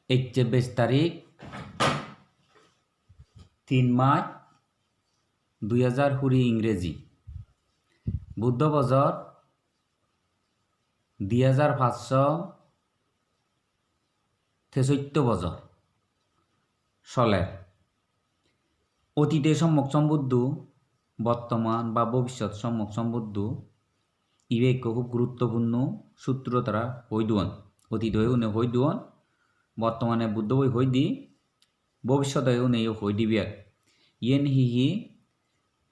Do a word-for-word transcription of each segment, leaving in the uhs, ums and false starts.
Ecche besh tarik, tin March, dui hajar kuri ingreji. Buddho bojor di hajar pachsho tesoitto bojor soler. Otide Sommok Sombuddho, bortoman ba bobissot Sommok Sombuddho, ibe ekko hub guruttopurno sutro tara hoi duon. Otide une hoi duon, bortomane Buddho boi hoi di, bobissot uneyo hoi dibe. Iyen hi hi?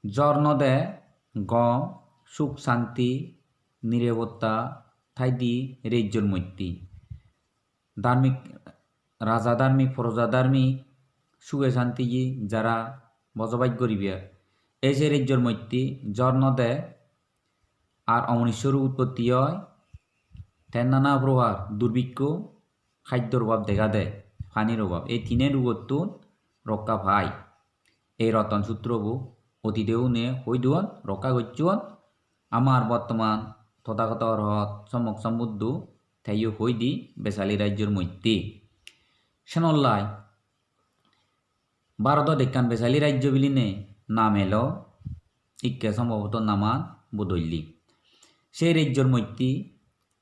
Jor no de, gom, suk santi, nirebotta, thai di rejjor moddhe. Dharmik, raja dharmik, proja dharmik, suge santiye jara bojobas goribe. Ei se rejjor moddhe jor no de, ar omonisyo rug utpotti oi, te nana prohar durbikko, haddor obab dega de, panir obab. Ei tine rugottun rokka pai. Ei Roton Sutrobo otide une hoi duon, rokka gocchon. Amar bortoman Tothagoto Orhot Sommok Sombuddho teyo hoi di Besali rajjor moddhe. Senollai Bharodot ekkan Besali rajjo biline nam elo, ikke sombhoboto naman bodolli. Sei rejjor moddhe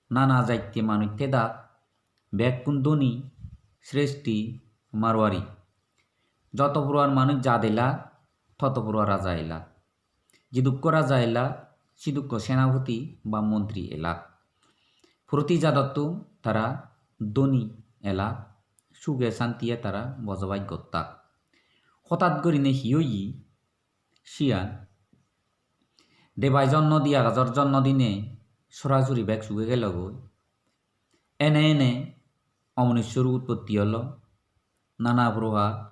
nana jatte manuj thedak, bekkun dhoni, sreshti, marwari. Joto puruar manuj jat elak, toto puruar raja elak. Jidukko raja elak, sidukko senapoti ba montri elak. Proti jadottun tara dhoni elak, suge santiye tara bojobas gottak. Hotat gorine hi oye siyan? Debai jonno di, agajor jonno dine sorasori bek suge gelogoi. Ene ene omonisyo rug utpotti olo, nana prohar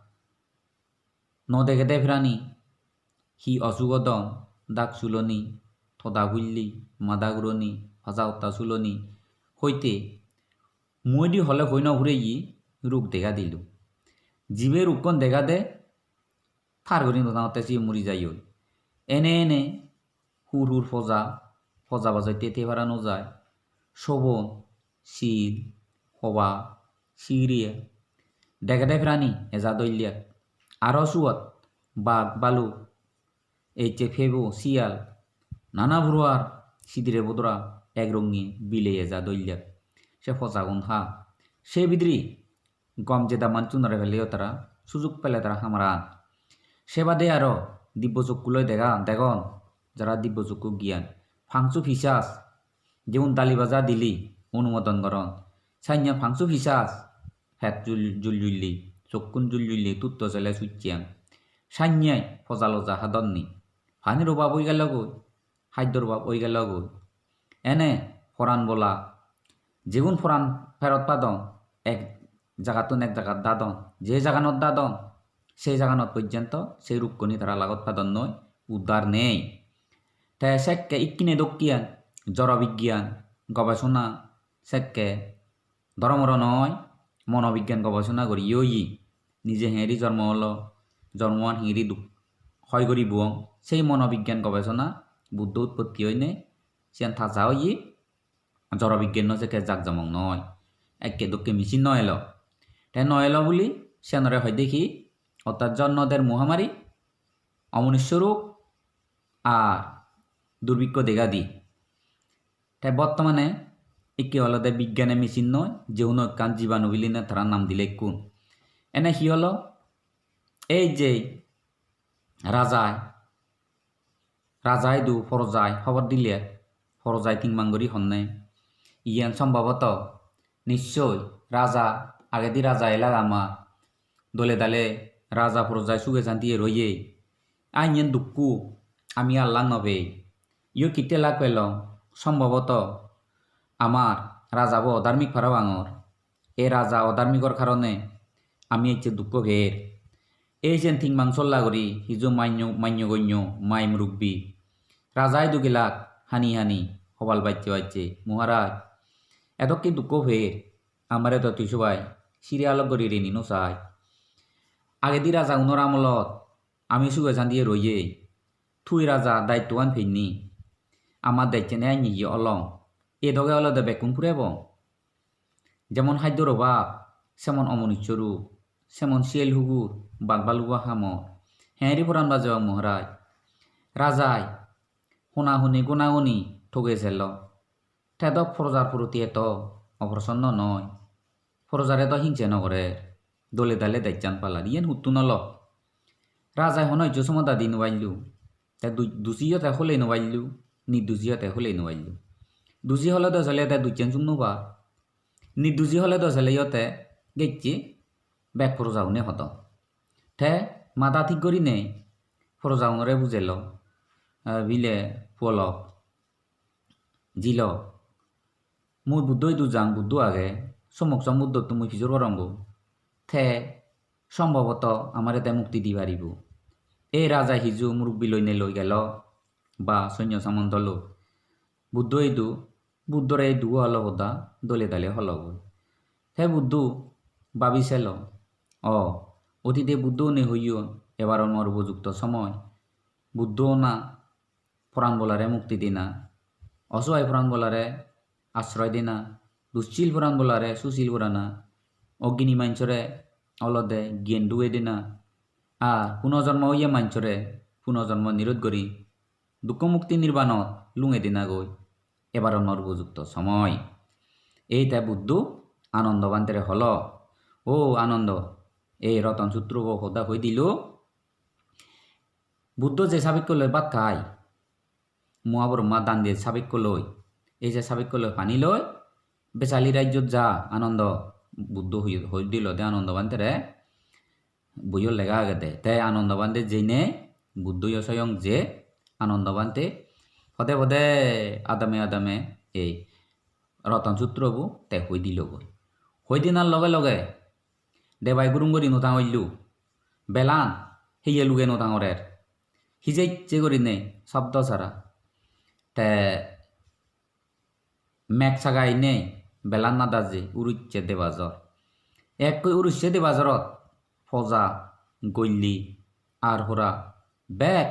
no degede prani, hi osuk odon, dak suloni, toda pulli, mada guroni, paja otta suloni, hoite mui di hole hoi no pureye rug dega dilo. Jibe rukkon dega de, tar guri no tangotte sibe muri jai oi. Ene ene hur hur poja, poja bajotte te para no jai. Sobon, sil, hoba, sigiriye, degede prani eja dollek. Aro suot bag, baluk, ecche pebo, siyal, nana puruar sidire bodora ek rongi bile eja dollek. Se pojagun ha. Se bidire gom jeda manuchunore peleyo tara, sujug pele tara hamaran. Se bade aro dibbo chokku loi dega, degon, jara dibbo chokku gyan. Pangsu pisas, jigun dali baja dili, onumodon goron. Sanye pangsu pisas, pet jul-, jul julli, chokkun jul julli, tutto sele succheng. Sanye poja loja hadonni. Panir obab oi gelogoi, haddor obab oi gelogoi. Ene poran bola, jigun poran perot padon, ek jagattun ek jagat dadon, je jaganot dadon, se jaganot pojjonto se rukkoni tara lagot padonnoi, uddar nei. Te sekke ikkine dokkiyan, joro bigyan, gobesona sekke dhormoro noi, monobigyan gobesona goriye oye. Nije hengeri jormo olo, jormoan hengeri duk hoi goribo, sei monobigyan gobesona Buddho utpotti oine siyan taja oye, joro bigyan no sekke jakjomok noi, ekke dokke machine no elo. Te no elo buli siyanore hoide hi, ortat jonno der mohamari, omonisyo rug, ar durbikko dega di. Te bortomane ikke olode bigyane machine noi, je hono ekkan jibanu biline tara nam dile ekkun. Ene hi olo? Ei je rajai, raja idu porojai hobor dile, porojai ting mang guri honne. Iyen sombhoboto, nischoi, raja, agedi raja elak ama, dole dale raja porojai suge santiye roye. Aa, iyen dukko, ami allak no pei. Iyot hitte lak pelong? Sombhoboto amar rajabo odharmik parapangor. Ei raja odharmikor karone ami ecche dukko per. Ei jen ting mang solla guri hiju manyo, manyo gonyo, mai murubbi, raja idu gelak hani hani, hobal bacche bacche, "Moharaj, edokke dukko per, amare do tui sobai siri alok guri rini no sai. Agedi rajagunor amolot ami suge santiye roye, tui raja daittogan penni, ama dejjene annye ye olong, edoge olode bekkun purebo." Jemon haddor obab, semon omonusso rup, semon siyel hugur, bag balugo hamor. Hengeri poran bajebak Maharaj. Rajai hona honi gona goni toge selo. Te do porojar proti eto oprosonno noi. Porojare do hingse no gorer. Dole dale dejjan palar. Iyen huttun olo? Rajai hono hissu somoda di no paillu. Te du-, dusiyo te hole no paillu, nirdusiyo te hole no paillu. Dusi hole do sele te dujjen suk no par. Nirdusi hole do sele yo te gecche bek porojaune hodon. Te mada thik gurinei porojaunore bujelo, eh, bile puolok. Jilo, mui Buddho idu jang, Buddho age, Sommok Sombuddhottun mui pijor goronggo. Te sombhoboto amare te mukti di paribo. Ei raja hiju murubbi loinei loi gelo, ba sonyo samonto loi. Buddho idu, Buddhore idu holo hoda, dole dale hologoi. Te Buddho babi selo, o, otide Buddho une hoyon, ebar mor upojukto somoy. Buddho ona poran bolare mukti dena, osohai poran bolare asroy dena, dussil poran bolare susil gorana, oggini manjore olode gyan dugei dena, ar punojonmo oye manjore punojonmo nirod gori dukko mukti nirbanot lungei denagoi ebar onor upojukto somoy. Ei te Buddho Anando Bhantere holo, "O Anando, ei Roton Sutrobo hoda hoi dilo, Buddho je sabikko loi bhat khai, Mohabrahma dan diye sabikko loi, ei je sabikko loi pani loi, Besali rajyot ja, Anando." Buddho hoi, hoi dilo de Anando Bhantere, boiyot lega agede. Te Anando Bhante jeinei, Buddho yo soyong je Anando Bhante pode pode adame adame ei Roton Sutro bu te hoi dilogoi. Hoi dinar loge loge debai gurum guri no tangoillu. Belan heye luge no tangorer. Hijecche gurinei sobdo sara. Te meg saga inei belan nadaje urucche debajor. Ekkoi urucche debajorot poja, golli, ar hora bek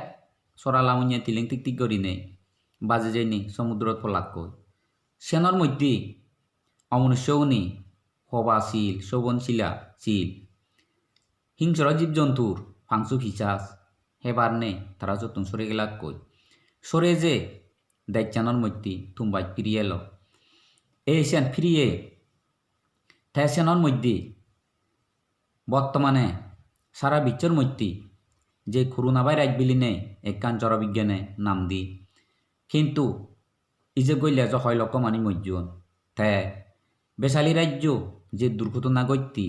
sora lamunye tiling tik tik gurinei baji jeinei somudrot polakkoi. Siyanor moddhe omonusyo guni hoba sil, sobon sila sil, hingsoro jib jontur pangsu pisas hebar nei, tara siyottun sore gelakkoi. Sore je dejjanor moddhe tumbaj piri elo. Ei siyan piriye, te siyanor moddhe bottomane sara bichor moddhe je corona virus bilinei ekkan joro biggene nam di. Hintu ije goille ejo hoi lokko manuj mojjon. Te Besali rajyo je durghotona ghotte,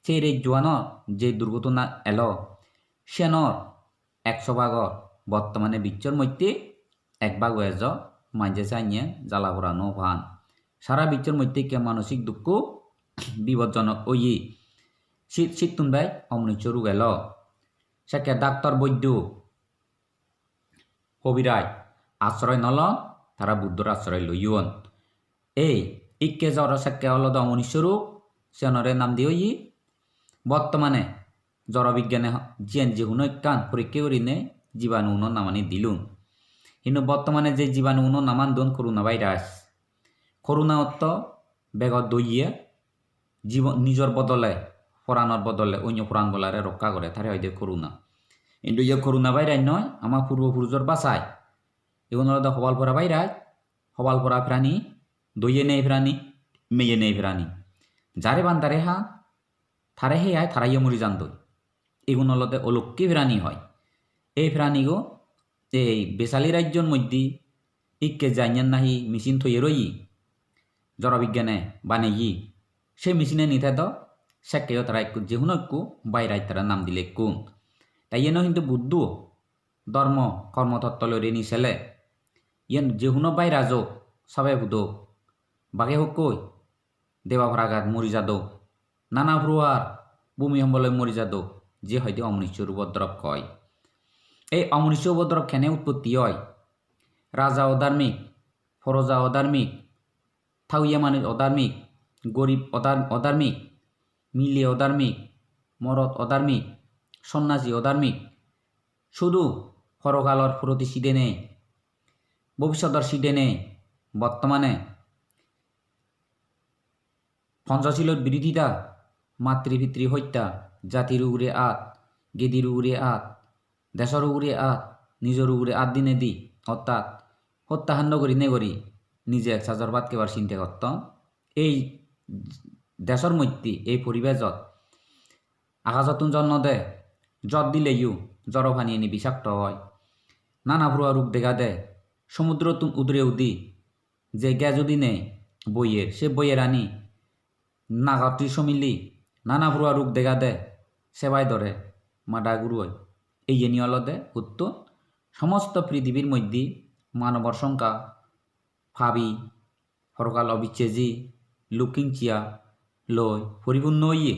se rajyoanot je durghotona elo, siyanor ekso bhagor bottomane bichor moddhe ek bhago ejo manje sanye jala pora no pan. Sara bichor moddhe ikke manosik dukko bipodjonok oye. Sit, sittun bej omonusyo rug elo. Sekke daktor boiddo, hobiraj asroy no lon, tara Buddhor asroy loyon. Ei, ikke joro sekke olode omonusyo rug, siyanore nam di oye. Bottomane joro biggene ho-, jiyen je hono ekkan porikke gurinei jibanu uno namani dilun. Hintu bottomane je jibanu uno naman don corona virus. Corona otto begot doye jibon, nijor bodole, poranor bodole, onyo poran bolare rokka gore, tare hoide corona. Hintu iye corona virus noi, ama purbo purujor basai. Igun olode hobal pora virus, hobal pora prani, doye nei prani, meye nei prani. Jare ban tare han, tare hei ai, tara yo mori jandoi. Igun olode olokke prani hoi. Ei pranigo ei Besali rajyor moddhe ikke janyan nahi machine toyar oye, joro biggene baneye. Se machine ani tedo, sekkeyo tara ekku, je hono ekku virus tara nam dile ekkun. Te iyeno hintu Buddho dhormo, kormo totto loi rini sele. Iyen je hono virus ok, sabe hudok, bage hokkoi, deba poragat mori jadok, nana pruar bhumi homboloi mori jadok, je hoide omonisyor upodrob hoi. Ei omonisyor upodrob kene utpotti oi? Raja odharmik, poroja odharmik, tauye manuj odharmik, gorib odhar-, odharmik, mile odharmik, morot odharmik, sonnasi odharmik, sudu porokalor proti side nei, bobissotor side nei, bottomane Ponchosilor birodhita matri pitri hotta, jatir ugure at, gedir ugure at, desor ugure at, nijor ugure at dinei di, ortat hotta handa guri nei guri nije ek sajor bhat hebar sinte gotton. Ei desor moddhe, ei poribejot, agajottun jor no de, jor dileyo joro paniyeni bisakto oi. Nana puror ruk dega de, somudrottun udure udi je ges udinei boyer, se boyerani nagotti somili nana puror ruk dega de, sebai dore mada guru oi. Eyeni olode huttun somosto prithibir moddhe manobor songkha, pabi, porokal obiccheji, luk hingsiya loi poripunno oye.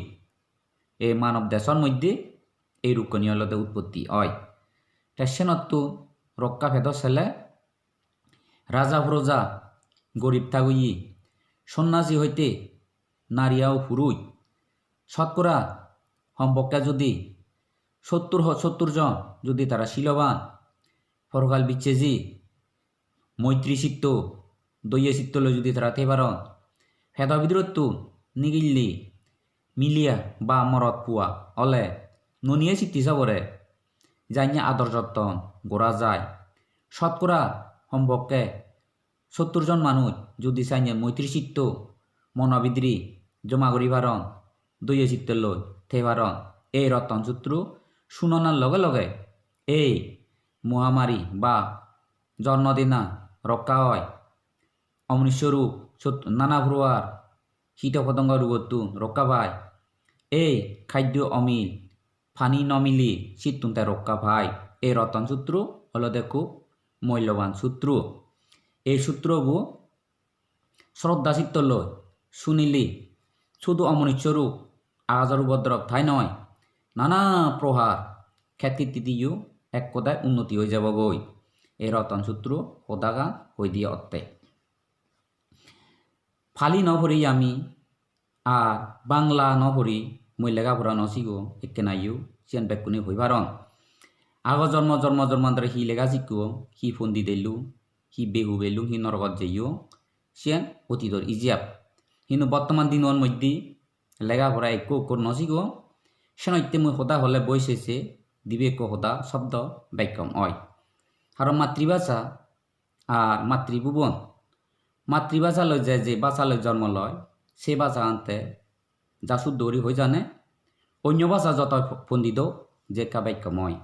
Ei manob desor moddhe ei rukkani olode utpotti oi. Te senottun rokka pedo sele raja proja, gorib taguye, sonnasi hoite nari ao puruj, sotkora hom pokke judi sottur ho-, sottur jon judi tara siloban, porokal biccheji, moitri sitto, doye sitto loi judi tara thei paron, pedo bidirottun nigille miliya ba morot pua ole noniye sitti sabore janye ador jotton gora jai. Sotkora hom pokke sottur jon manuj judi sanye moitri sitto mono bidire joma guri paron, doye sitto loi thei paron, ei Roton Sutro sunonar loge loge ei mohamari ba jor no dina rokka oi. Omonusyo rug, sot-, nana puror hito potongo rugottun rokka pai. Ei khaddo omil, pani no mili, sittun te rokka pai. Ei Roton Sutro olode hub mulloban sutro. Ei sutrobo sroddha sitto loi sunile sudu omonusyo rug, agajor upodrob tai noi, nana prohar khet kitti diyo ek hodai unnoti oi jebogoi. Ei Roton Sutro hodagan hoi diye otte. Pali no pori ami, ar Bangla no pori, mui lega pora no sigo, ekkenayo siyan bekkune hoi paron. Ago jormo jormo jormantore hi lega sikko, hi pondit elung, hi behu belung, hi norogot jeyong, siyan otidor ijab. Hintu bottoman dinor moddhe lega pora ekko okko no sigo, senotte mui hoda hole boi sese dibe ekko hoda sobdo bekkom oi. Aro matribhasha ar matribhubon. Matribhasha loi je je bhasha loi jormo loi, se bhasha ante ja suddho guri hoi jane, onyo bhasha joto pondit ok je ekka bekkom oi.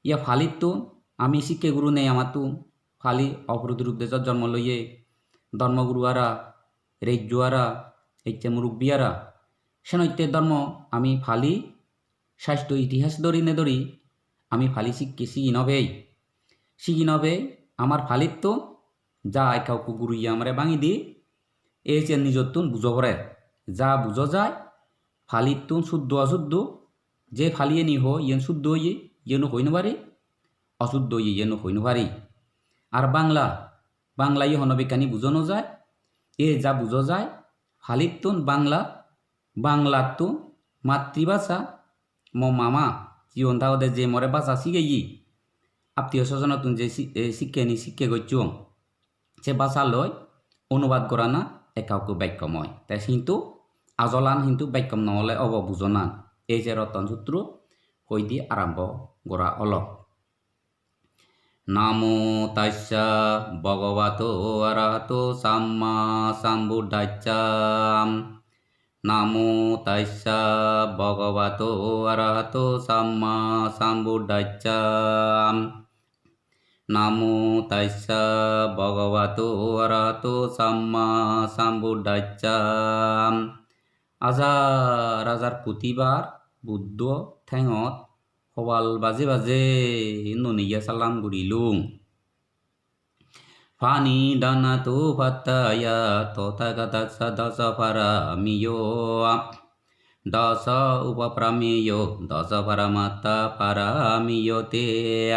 Iya Palittun ami sikke guru nei amattun, Pali oproti rup dejot jormo loye, dhormo guru ara, rejjo ara, ecche murubbi ara. Senotte dhormo ami Pali sasto itihas dhori ne dhori ami Pali sikke sigi no pei. Sigi no pei amar Palittun ja ekka ukko guruye amare bangi di, ei je nijottun bujo pore. Ja bujo jai, Palittun suddho asuddho, je Paliyeni hoi, iyen suddho oye, iyeno hoi no pari, osuddho oye, iyeno hoi no pari. Ar Bangla, Bangla iye hono bekkani bujo no jai, ei ja bujo jai, Palittun Bangla, Banglattun matribhasha, mo mama, jiyon tagode je more bhasha sigeye, attiyo sojonottun je si-, e, sikkeni sikke gocchong, se bhasha loi onubad gorana ekka ukko bekkom oi. Te hintu ajolan hintu bekkom no ole obo bujonan. Ei je Roton Sutro hoi di arombo gora olo. Namo tassa bhagavato arahato sammasambuddhassa. Namo tassa bhagavato arahato sammasambuddhassa. Namo tassa bhagavato arahato sammasambuddhassa. Ajar ajar putibar Buddho thengot hobal baje baje noniya salam gurilung. Panidhana tu pattaya tathagatassā dasa paramiyo. Dasa upaparamiyo, dasa paramattha paramiyo te.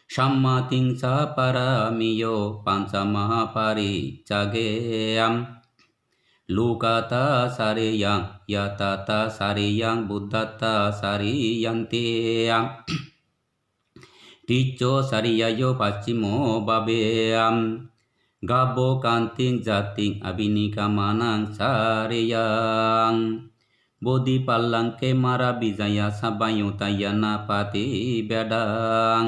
Sammadhisha paramiyo, pancha mahaparicchake. Lokatthacariyaṃ, ñātatthacariyaṃ, buddhatthacariyaṃ te. Tisso cariyayo pacchimo bhave. Gabbo kantiṃ jātiṃ abhinikkhamanaṃ cariyaṃ. bodhipallangke māra vijāya savāyuttayena paṭivedhaṃ.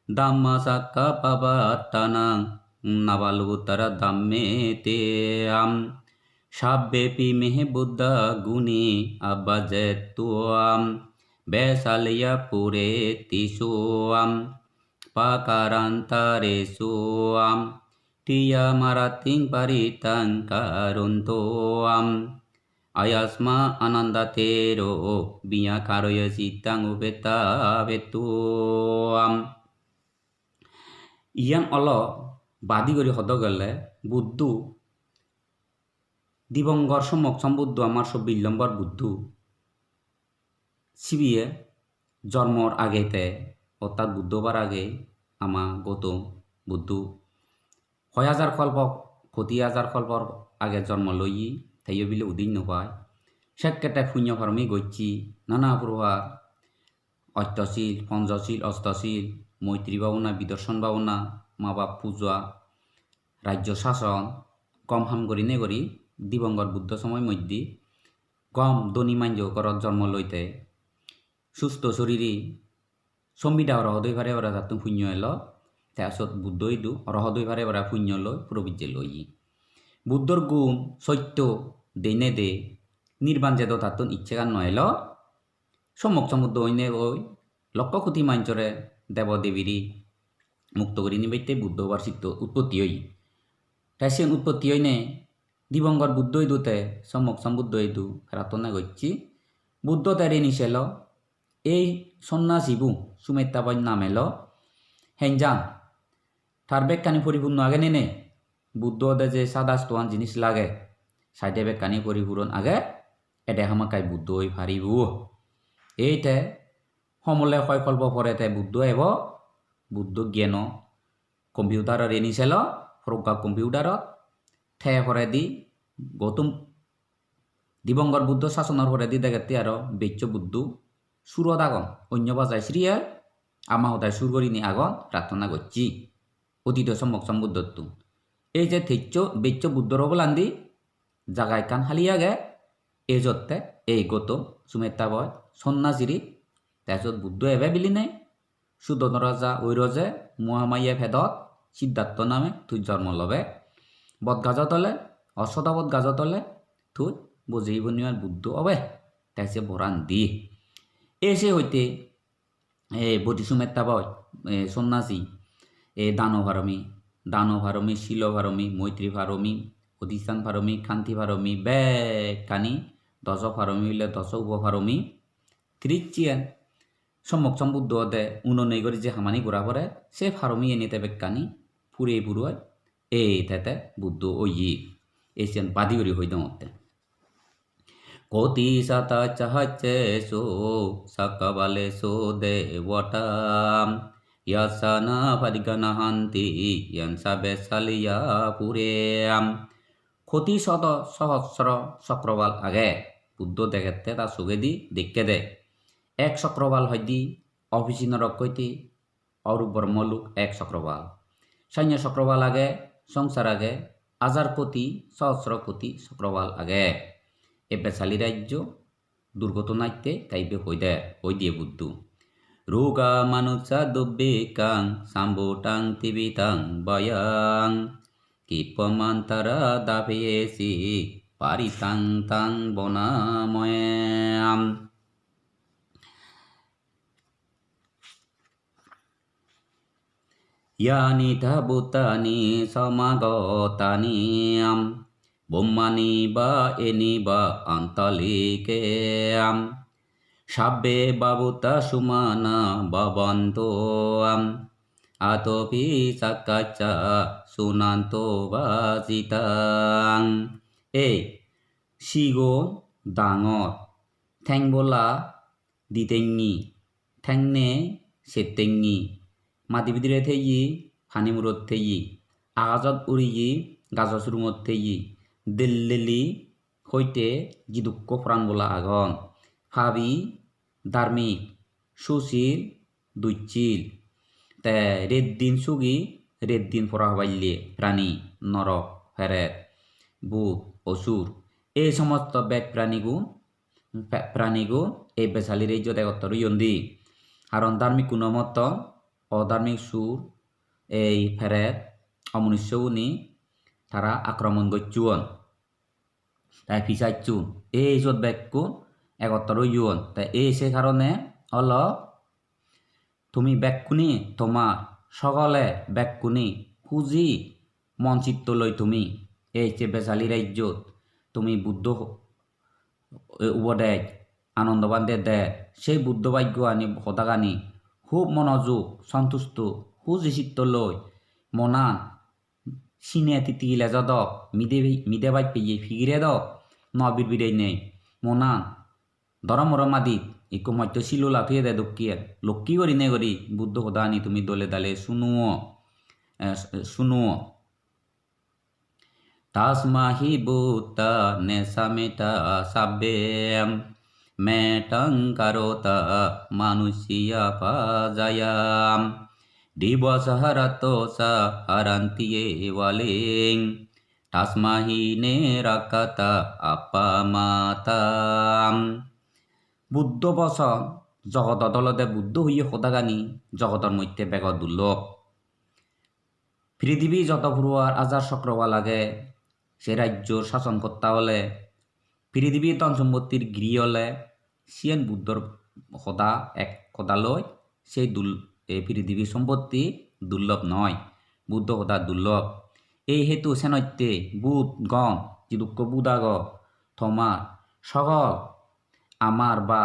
Dhammacakkappavattanang navalokuttaradhammeti. Sabbepime buddhaguṇe āvajjetvā vesāliyā pūretesu pākārantaresu tiyāmarattiṃ parittaṃ karonto āyasmā Ānandatthero viya kāruññacittaṃ upaṭṭhapetu. Iyan olo badi guri hodo gele Buddho, Dibongkor Sommok Sombuddho, amar sobbish nombor Buddho, sibe jormor age te, ortat Buddho obar age ama Goutom Buddho hoi hajar kolpo, koti hajar kolpor age jormo loye, teyo bile udin no pai. Sekke te punyo parami gocche, nana prohar ottosil, ponchosil, ostosil, moitri bhabona, bidorshon bhabona, ma bap puja, rajyo sason, gom ham gurine guri Dibongkor Buddho somoy moddhe gom dhoni manjo gorot jormo loite, susto sorire sombida orohot oi pare pare tattun punyo elo, te sot Buddho idu orohot oi pare pare punyo loi puro bijje loye. Buddhor gun sotto deinei de nirban jedo tattun icchegan no elo, Sommok Sombuddho oinei oi lokko koti manjore debo debire mukto guri nibatte Buddho obar sitto utpotti oye. Te siyen utpotti oinei Dibongkor Buddho idu te Sommok Sombuddho idu prarthona gocche. Buddho te reni selo, ei sonnasibo Sumettaboj nam elo, henjan tar bekkani poripunno age ne nei? Buddho ode je sadastoan jinis lage, saide bekkani poripuron age, ede hamakkai Buddho oi paribo. Ei te homole hoi kolpo pore te Buddho ebo, Buddho gyano computer-o reni selo, progga computer-ot, te poredi Goutom Dibongkor Buddho sasonor poredi degette aro Bechcho Buddho surot agon, onyo bhajai siriyal, ama hodai sur gurinei agon, prarthona gocche. Odito Sommok Sombuddhottun. Ei je Techcho, Bechcho Buddhor obolandi jaga ekkan hali age, ejotte ei Goutom Sumettaboj sonnasiri, te sot Buddho ebe bilinei, Sudono raja oiroje Mohamaya pedot Siddhartho name tui jormo lobe. Bot gajo tole, Oshoda bot gajo tole tui boji bonibar Buddho obe. Te se boran di. Ei se hoite, ei Bodhi Sumettaboj, ei sonnasi, ei dano paromi, dano paromi, silo paromi, moitri paromi, odhistan paromi, khanti paromi, bekkani dojo paromi bile dojo upo paromi, tris siyan Sommok Sombuddho ode unonei guri je hamani gora pore, se paromi eni te bekkani purei puroi ei te te Buddho oye. Ei siyan badi guri hoi dongotte. Koti sata sahassesu cakkavāḷesu devatā, yassāṇā paṭiggaṇhanti yañca vesāliyā pūre. Koti soto sohosro sokrobal age, Buddho degette ta sogedi dekkede. Ek sokrobal hoide ofisi norok hoite Orup Brahmolok ek sokrobal. Sainyo sokrobal age, songsar age, hajar koti, sohosro koti sokrobal age. Ebbe sali rajyo, durgoto natte, te ibbe hoi der, hoi diye Buddho. Rogā manussā dubbhikkhā, sambhūtaṃ tividhaṃ bhayaṃ. Khippamantaradhāpesi, parittaṃ taṃ bhaṇāma he. Yānīdha bhūtāni samāgatāni, bhummāni vā yāni va antalikkhe, sabbe bhūtā sumanā bhavantu, athopi sakkacca suṇantu bhāsitaṃ. Ei, sigon dangor, thengbola di tengi, thengnei set tengi, madi bidire theye, pani murot theye, agajot uriye, gajo surungot theye, delleli hoite jidukko poranbola agon, pabi, dharmik, susil, dussil, te ret din sugi, ret din pora hobaille prani, norok, peret, bhut, osur, ei somosto bek pranigun pe-, pranigun ei Besali rejjot egottor oyondi. Haron dharmikkuno motton odharmik sur, ei peret, omunussoguni tara akromon gocchon. Te pisacchun, ei sot bekkun egottor oyon. Te ei se karone olo tumi bekkune, tomar sogole bekkune huji mon chitto loi tumi ei je Besali rejjot tumi Buddho ho-, e, ubodej Anando Bhante der, sei Buddho bajjogani, hodagani hub monojog, sontusto, huji chitto loi monan sine titile jodok, mide, mide baj peye pigire dok, no birbireinei monan dhoromoro madit ikko motto silola toyede dokke, lokki gurinei guri Buddho hodani tumi dole dale sunuo, eh, sunuo. Tasma hi bhūtā nesāmetha sabbe, mettaṃ karotha mānusiyā pajāya, divasā ca ratto ca haranti ye baliṃ, tasmā hi ne rakkhatha appamattā. Buddho boson jogodot olode Buddho hoye hodagani jogodor moddhe bego durlob. Prithibi joto puruar ajar chokrowal age, se rajyor sason hotta ole, prithibi dhon sompottir giri ole, siyen Buddhor hoda ek hoda loi, sei dul-, ei prithibi sompotti durlob noi, Buddho hoda durlob. Ei hetu senotte bhut gom, jidukko bhut ago, tomar sogol amar ba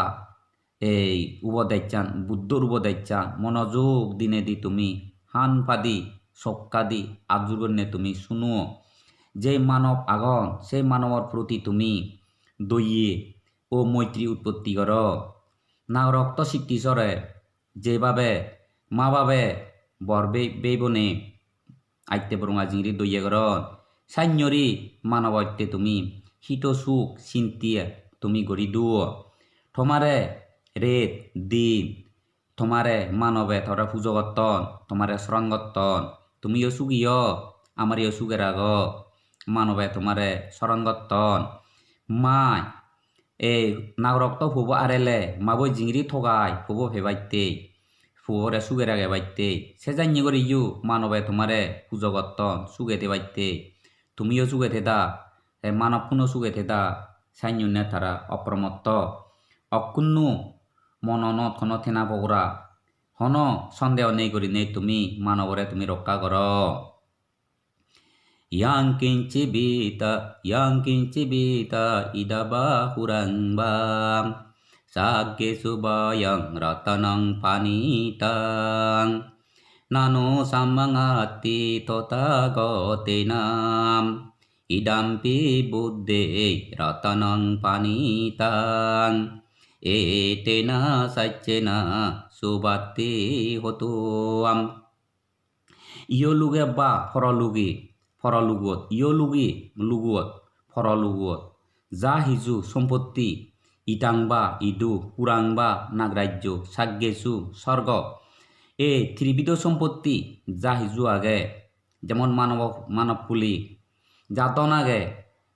ei ubodejjan, Buddhor ubodejjan monojog dinei di tumi han padi, sokka di, ajur gonne tumi sunuo. Je manob agon, sei manobor proti tumi doye o moitri utpotti goro. Nagorokto sitti sore, je babe, ma babe, bor bei-, bei bone, atte burunga jingiri doye goron. Sannori manobotte tumi hito suk sintiye tumi gori duo. Tomare ret din, tomare manobe tore pujo gotton, tomare soron gotton. Tumiyo sugi o, amareyo suge rago. Manobe tomare soron gotton. Mai, ei nagorokto puobo arele, maboi jingiri togai puobo pebatte, puobore suge ragebatte. Se janye guriyo manobe tomare pujo gotton, suge debatte. Tumiyo suge teda, ei manobkuno suge teda, sannonne tara opromotto. Okkunno mononot hono tena pogora, hono sondeho nei gurinei tumi manobore tumi rokka goro. Yaṃ kiñci vitta, yaṃ kiñci vitta idha vā huraṃ vā, saggesu vā yaṃ ratanaṃ paṇītaṃ, na no samaṃ atthi tathāgatena, idampi buddhe ratanaṃ paṇītaṃ, etena saccena suvatthi hotu. Iyo luge ba poroluge, porolugot, iyo luge, lugot, porolugot. Ja hiju sompotti, idhaṃ vā idu, huraṃ vā nagrajjo, saggesu sorgo. Ei tribido sompotti ja hiju age, jemon manob, manob huli, ja dhon age,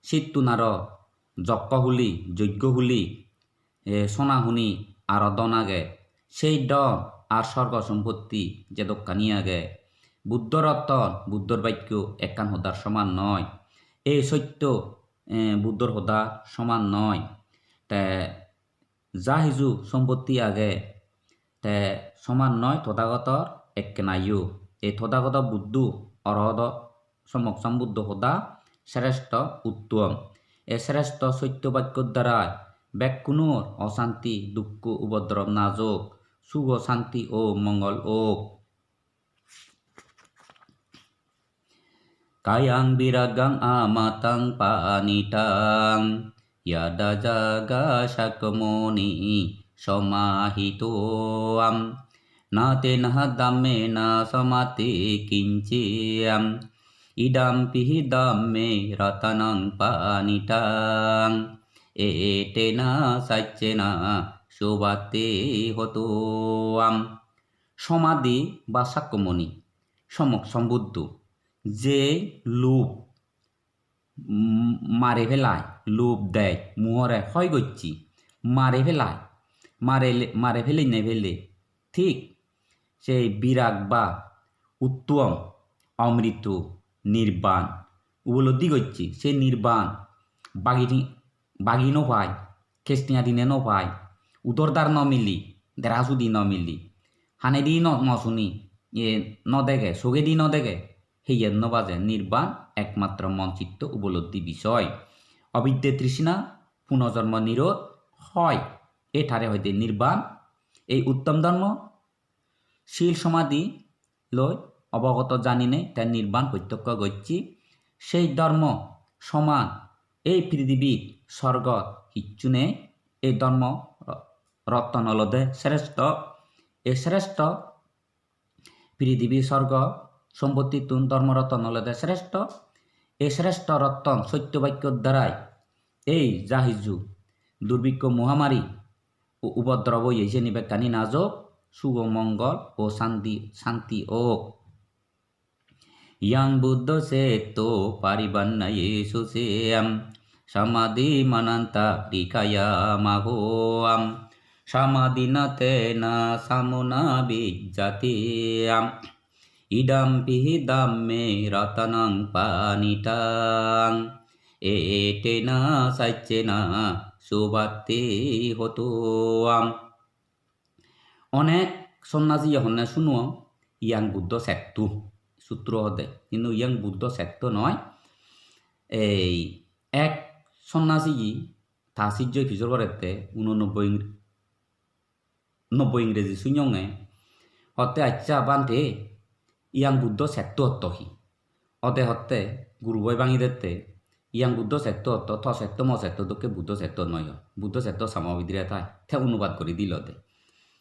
sittun aro jokko huli, joggo huli, e, sona huni aro dhon age. Sei dhon ar sorgo sompotti jedokkani age, Buddhor otton, Buddhor bakko ekkan hodar soman noi. Ei sotto, e, Buddhor hodar soman noi. Te ja hiju sompotti age, te soman noi Tothagotor ekkenayo. Ei Tothagoto Buddho, Orohoto Sommok Sombuddho hoda srestho uttom. E srestho sotto bakkor darai bekkunor osanti, dukko, ubodrob najok, sugo santi o mongol ok. Khayaṃ virāgaṃ amataṃ paṇītaṃ, yadajjhagā sakyamunī samāhito. Na tena dhammena samatthi kiñci, idampi dhamme ratanaṃ paṇītaṃ, etena saccena suvatthi hotu. Somadhi ba Sakyamuni, Sommok Sombuddho, je lub, mm, mari pelai, lub dej, muhore hoi gocche, mare pelai, mare, mare pelenei pele, thik sei birag ba uttom omrito nirban upolobdhi gocche. Se nirban bagi, bagi no pai, kestiya dine no pai, udor dar no mili, dera sudi no mili, hanedi no, no suni, ye no dege, sogedi no dege, heyen no baje. Nirban ekmatro mon chitto upolobdhi bisoy. Obidde trishna, punojonmo nirodh hoi. Etare hoide nirban. Ei uttom dhormo, sil somadhi loi obogoto janinei te nirban protyokho gocche. Sei dhormo soman ei prithibi sorgot hissu nei. Ei dhormo ro-, rotton olode sreshto. Ei sreshto prithibi sorgo sompottitun dhormo rotton olode sreshto. Ei sreshto rotton sotto bakkor darai ei ja hissu durbikko mohamari u-, upodrob oye seni bekkani najok, sugo mongol o santi, santi ok. Yang Buddho setto paribannaye suciyam samadhimanantarikayamaho. Samadhina tena samo na vijjati. Idampi dhamme ratanang panitang. Etena saccena subhatti hotu. Onek sonnasiye honne suno Yang Buddho setto sutro hode, hintu Yang Buddho setto noi. Ei ek sonnasiye ta sijjoi pijor gorette, unonobboi ing-, nobboi ingreji sunyonge, hotte, "Accha Bhante, Yang Buddho setto otto hi?" Ode hotte, guruboi bangi dette, "Yang Buddho setto otto, to setto mo setto dokke Buddho setto noi ho. Buddho setto samo bidire thai." Te onubad guri dilo de.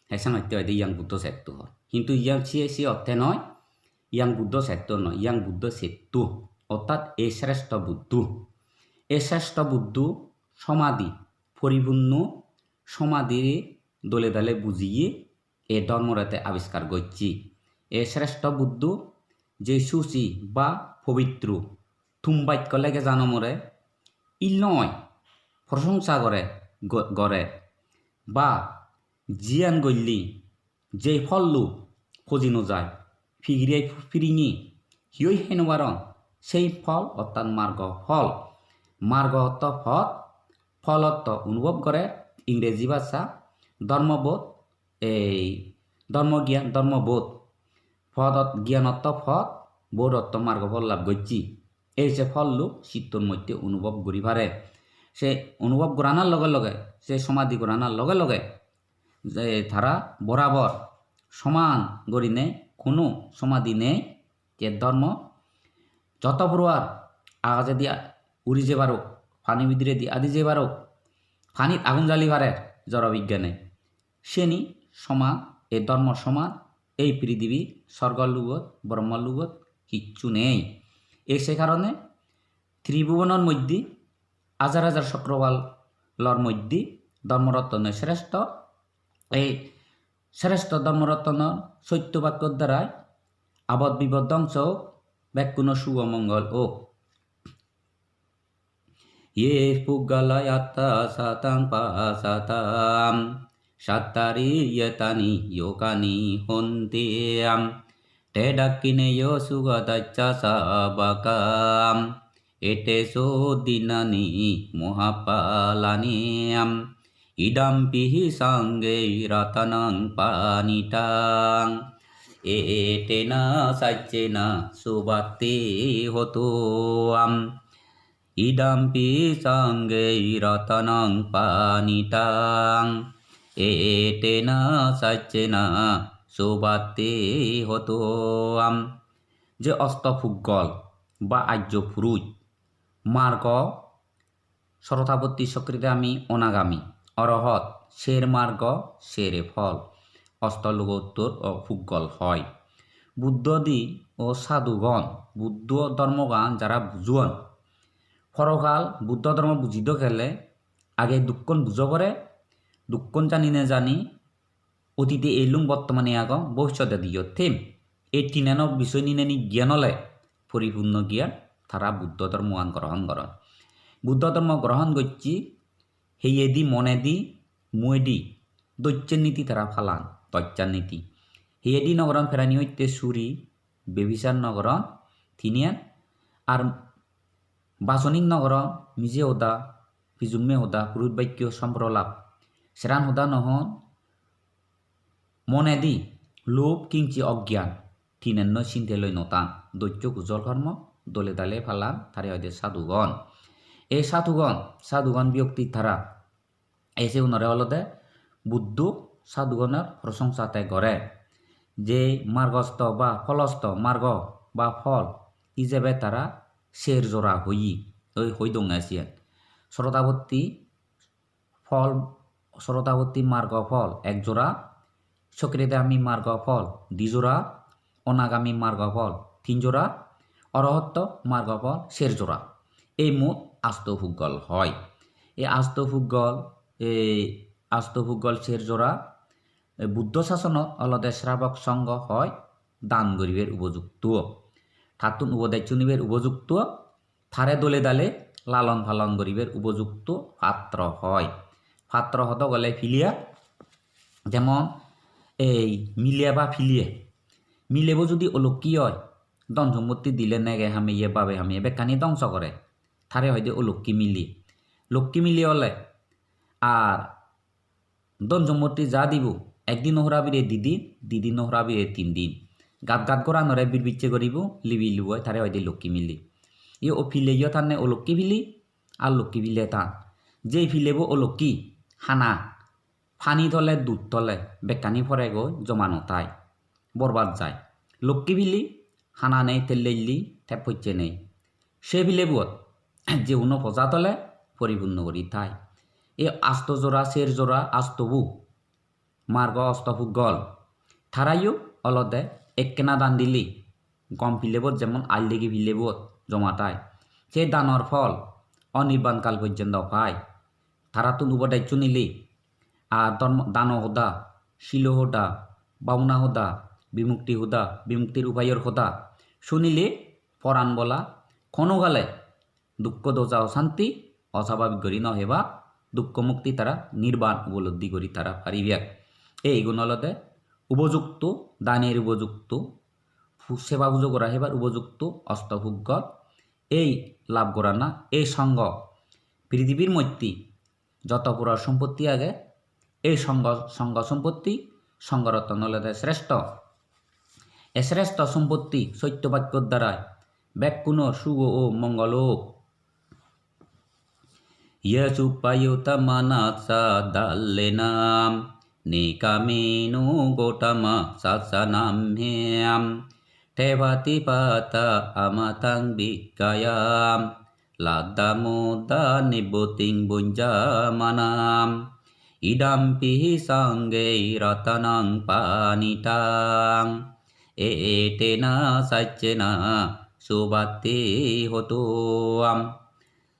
Hesan hotte hoide Yang Buddho setto hoi. Hintu Yang siye, siye otte noi, Yang Buddho setto noi, Yang Buddho setto. Ortat ei sreshto Buddho. Ei sreshto Buddho somadhi, poripunno somadhire dole dale bujiye ei dhormore te abiskar gocche. Ei sreshto Buddho je suci ba pobitro, thum bakko lege jano more, illoi prosongsa gore, go-, gore, ba jiyan golle jei phollo hoji no jai, pigiriyai piringi hiyoi hei no paron, sei phol, ortat margo phol. Margo otto pot, phol otto onubhob gore, ingreji bhasha dhormobodh, ei dhormo gyan, dhormobodh. Podot, gyan otto pod, bodh otto margo phol lab gocche. Ei se phollo sittor moddhe onubhob guri pare. Se onubhob goranar loge loge, se somadhi goranar loge loge, je tara borabor soman gurinei hono somadhi nei, je dhormo joto poroar agajedi a-, uri jei parok, pani bidiredi adi jei parok, panit agun jali parer joro bigyane. Siyeni soman, ei dhormo soman, ei prithibi, sorgo lugot, Brahma lugot hissu nei. Ei se karone tribhubonor moddhe hajar hajar chokrobalor moddhe dhormo rottonoi sreshto. Ei sreshto dhormo rottonor sotto bakkor darai abod bibod dhongso ok, bekkuno sugo mongol ok. Ye puggala yattha sataṃ pasataṃ, cattāri ettāni yogāni honti. Te dakkhiṇeyyo sugatassa sāvakā, etesu dinnāni mahapphalāni. Idampi saṅghe ratanaṃ paṇītaṃ, etena saccena suvatthi hotu. Idampi saṅghe ratanaṃ paṇītaṃ, etena saccena suvatthi hotu. Je osto puggol ba ajjo puruj, margo, srotapotti, sokridagami, onagami, orohot, ser margo, sere phol, osto logottor o puggol hoi. Buddho di o sadhugon, Buddho dhormogan jara bujon, porokal Buddho dhormo bujido gele age dukkon bujo pore, dukkon jani nejani, otite elung, bortomane agong, bobissot ediyo them. Ei tinano bisoy nineni gyan ole poripunno gyan, tara Buddho dhormogan grohon goron. Buddho dhormo grohon gocche heyedi, monedi, muedi, docche niti tara palan, doccha niti. Hiyedi no goron prani hoitte suri, bebisar no goron, tiniyan. Ar basonik no goron, mije hoda, pijumme hoda, purut bakko, somprolap. Seran hoda no hon, monedi lub, kingchi, ogyan, tinenno sinte loi no tan. Doccho kujol kormo, dole dale palan, tare hoide sadhugon. Ei sadhugon, sadhugon byokti tara. Ei sigunore olode Buddho sadhugonor prosongsa te gore. Je margosto ba pholosto, margo ba phol ijebe tara ser jora hoye, oi hoi donge siyen. Srotapotti phol, Srotapotti margo phol ek jora, Sokridagami margo phol di jora, Onagami margo phol tin jora, Orohotto margo phol ser jora. Ei mot asto puggol hoi. Ei asto puggol, ei asto puggol ser jora, ei Buddho sasonot olode srabok songho hoi dan guribar upojukto. Tattun upodes sunibar upojukto, tare dole dale lalon palon guribar upojukto patro hoi. Patro hodo gole piliya, jemon ei miliya ba piliye. Milebo judi olokki oi, dhon sompotti dile nege hameye, babe hameye bekkani dhongso gore. Tare hoide olokki mili. Lokki mili ole ar dhon sompotti ja dibo, ekdin no hora bire di din, di din no hora bire tin din. Gat gat goranore birbicche goribo, libi luboi, tare hoide lokki mili. Iyo o pileyo tanne olokki pili, ar lokki pile tan. Je pilebo olokki, hana, pani tole, dud tole, bekkani poregoi, joma no tai, borbad jai. Lokki pili, hana nei, tellelli, te pocche nei. Se pilebot je uno poja tole poripunno guri thai. Ei asto jora, ser jora astobu, margo asto puggol, tarayo olode ekkena dan dili, gom pilebot jemon aldegi pilebot joma thai. Se danor phol onirban kal porjonto pai. Tarattun upodes sunile, ar dhormo, dano hoda, silo hoda, bhabona hoda, bimukti hoda, bimuktir upayor hoda sunile poran bola hono gale dukko doja osanti osababik guri no heba, dukko mukti tara nirban upolobdhi guri tara paribak. Ei igun olode upojukto, danir upojukto, pu-, seba pujo gora hebar upojukto asto puggol. Ei lab gorana, ei songho, pirithibir moddhe joto puror sompotti age, ei songho, songho sompotti, songho rotton olode sreshto. E sreshto sompotti sotto bakkor darai bekkunor sugo o mongol ok. Ye suppayuttamanassa dallena nikkāmino gotamasāsanamhi, te pattipattā amataṃ vigayha laddhamuddā nibbutiṃ bhuñjamānā. Idampi saṅghe ratanaṃ paṇītaṃ, etena saccena suvatthi hotu.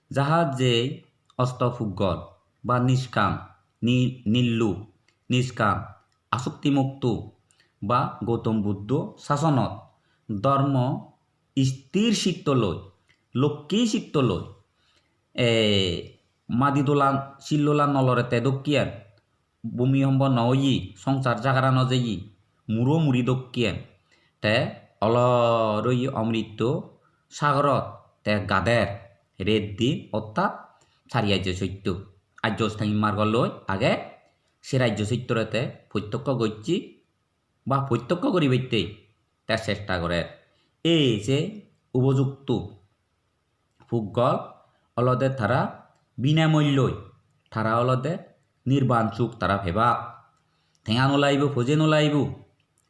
Jahat je osto puggol ba niskam, ni-, nillu, niskam, asukti mukto ba Gautam Buddho sasonot dhormo isthir chitto loi, lokki chitto loi, e, madi dola, sil dola no lorette dokkiyan, bhumi hombo no oye, songsar jagara no jeye, muro muri dokkiyan. Te olor oye omritto sagorot te gader ret din, ortat sari ajjo sotto. Ajjo ostangik margo loi age, se ajjo sottore te protyokko gocche ba protyokko guribatte te chesta gorer. Ei je upojukto puggol olode tara binamulloi, tara olode nirban suk tara pebak. Tenga no lagibo, poje no lagibo,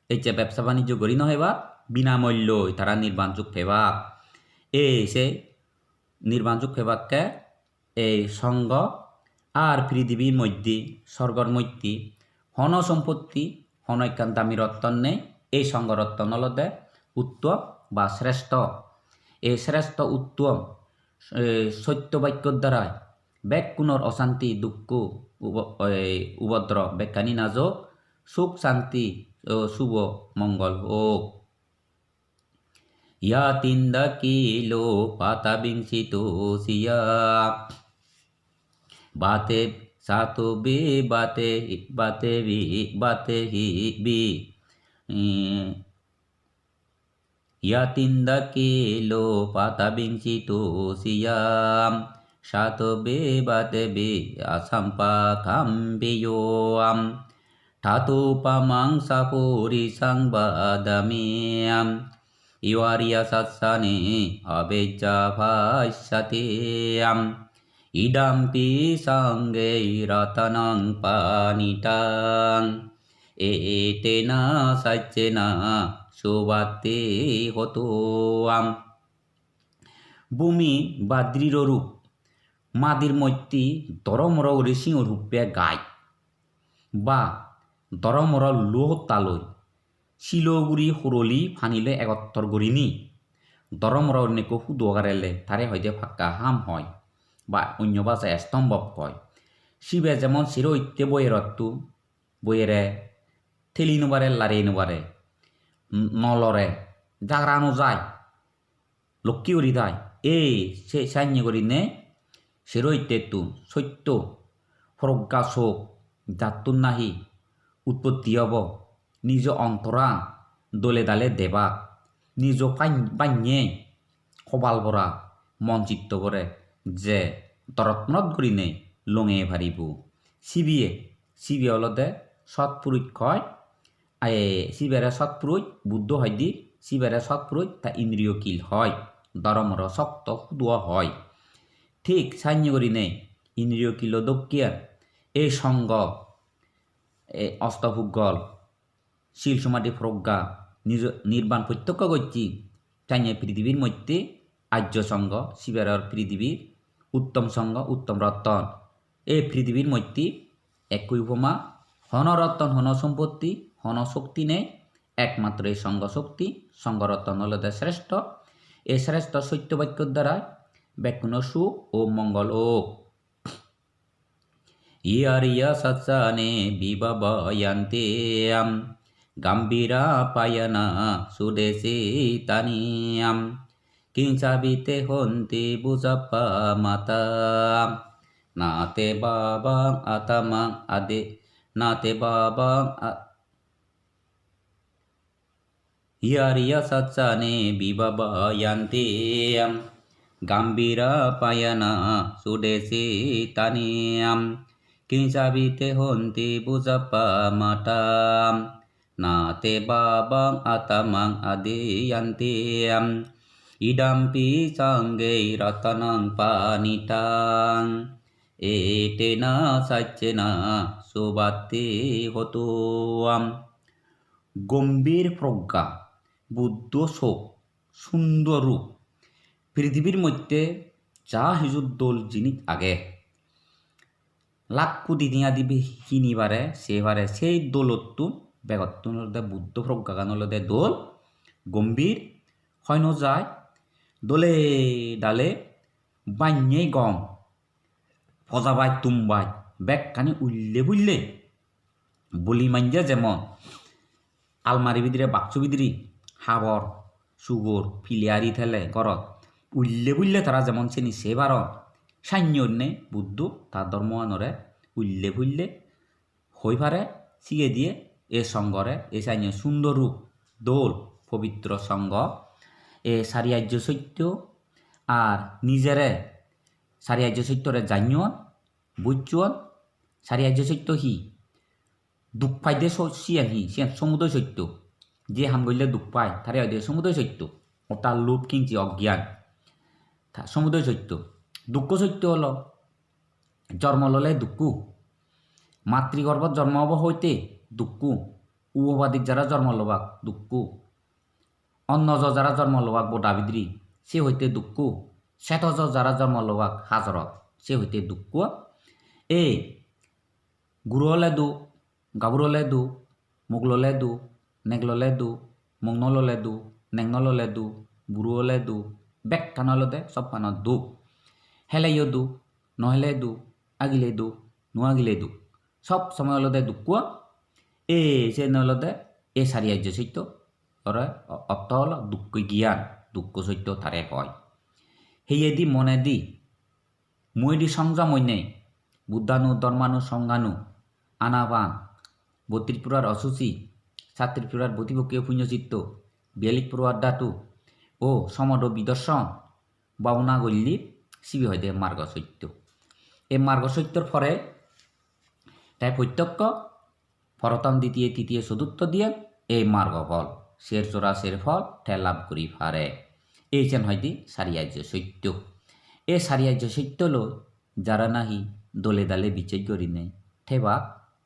ecche bebsa banijjo guri no pebak, binamulloi tara nirban suk pebak. Ei se nirban suk pebakke ei songho ar pirithibir moddhe, sorgor moddhe hono sompotti, hono ekkan dami rotton nei. Ei songho rotton olode uttom ba sreshto. Ei sreshto uttom, e, sotto bakkor darai bekkunor osanti, dukko, ubo-, ei, ubodro bekkani najok, suk santi o subo mongol ok. Yathindakhīlo pātavīṃ sito siyā, vātebhi Sato ve vate, vate vi, vate hi vi. Eh, yatindake lopataviñcito siyam. Sato ve vate vi asampakampiyo. Tathopamaṃ sapurisaṃ vadāmi. Yo ariyasaccāni avecca passati. Idampi saṅghe ratanaṃ paṇītaṃ. Etena saccena suvatthi hotu. Bhumi ba driroruk madir moddhe doromoro guri singur huppe gai. Ba doromoro luo hotta loi silo guri horoli pani loi egottor gurinei doromoro onno ekko hudu ogarele tare hoide pakka ham hoi ba onno bhasai estombhob hoi. Sibe jemon sero hitte boyerotto, boyere theli no pare, lari no pare, n-, no lore, jagra no jai, lokki guri thai. Ei se sannye gurinei sero hittettun sotto progga sok jattun nahi utpotti obo, nijo ontoran dole dale debak, nijo pan-, bannye kobal bora mon chitto bore je dorot monot gurinei longe paribo. Sibiye, sibe olode sotpuruj hoi, Ai, sibere sotpuruj, Buddho hoide, sibere sotpuruj, ta indriyo kil hoi, doromoro sokto huduo hoi. Thik sannye gurinei indriyo kilo dokken ei songho, ei ostopuggol, sil somadhi progga, nijo-, nirban protyokko gocche, sannye prithibir moddhe arjo songho, siberor prithibir, uttom songho, uttom rotton. Ei prithibir moddhe ekkoi upoma, hono rotton, hono sompotti, hono sokti nei, ekmatro ei songho sokti, songho rotton olode sreshto. Ei sreshto sotto bakkor darai bekkuno suk o mongol ok. Ye ariyasaccāni vibhāvayanti, gambhīrapaññena sudesitāni, kiñcāpi te honti bhusappamattā. Na te bhāvaṃ aṭṭhamaṃ adi, na te bhāvaṃ a-, Ye ariyasaccāni vibhāvayanti, gambhīrapaññena sudesitāni, kiñcāpi te honti bhusappamattā. Na te bhāvaṃ aṭṭhamaṃ adi yanti, idampi saṅghe ratanaṃ paṇītaṃ, etena saccena suvatthi hotu. Gombhir progga, Buddho sok, sundor rup. Prithibir moddhe ja hiju dol jinis age, lakh koti tenga dibe hini pare, se pare, sei dolottun begottun olode Buddho proggagan olode dol, gombhir, hoi no jai, dole dale, bannye gom, poja baj, tum baj, bekkani ulle pulle. Buli manje jemon almari bidire, baksu bidire habor, sugor, pile ari thele gorot ulle pulle tara jemon seni sei paron, sannye onne Buddho ta dhormoanore ulle pulle hoi pare, sige diye e songhore, e sannye sundor rup, dol, pobitro songho, e sari ajjo sotto ar nijere sari ajjo sottore janyon, bujjon, sari ajjo sotto hi? Duk paide so-, siyan hi? Siyan somudoy sotto. Je ham golle duk pai, tare hoide somudoy sotto. Orthat lub, hingsi, ogyan. Ta somudoy sotto. Dukko sotto olo, jormo lole dukku. Matri gorbot jormo obo hoite dukku. Upopadik jara jormo lobak dukku. Onnojo jara jormo lobak boda bidiri, se hoite dukku. Setojo jara jormo lobak hajorot, se hoite dukku. Ei guro ole duk, gabur ole duk, muk lole duk, nek lole duk, muk no lole duk, nek no lole duk, buro ole duk, bekkan olode sob pano duk. Heleyo duk, no hele duk, agile duk, no agile duk. Sob somoi olode dukko. E, siyen olode e sari ajjo sotto. Ore o-, otto olo dukko gyan, dukko sotto tare hoi. Heyedi monedi, mui di songjom oinei, Buddhanu, Dharmanu, Sanghanu, anapan, bottripurar osuci, sattripurar botipokkiyo punyositto, biyalik puruar dhatu, o somodo bidorshan, bhabona golle sibe hoide margo sotto. Ei margo sottor pore te protyokko, prothom, ditiye, titiye, choturtho diye ei margo phol, ser jora ser phol te lab guri pare. Ei jen hoide sari ajjo sotto. Ei sari ajjo sotto loi jara nahi dole dale bichej gurinei thebak,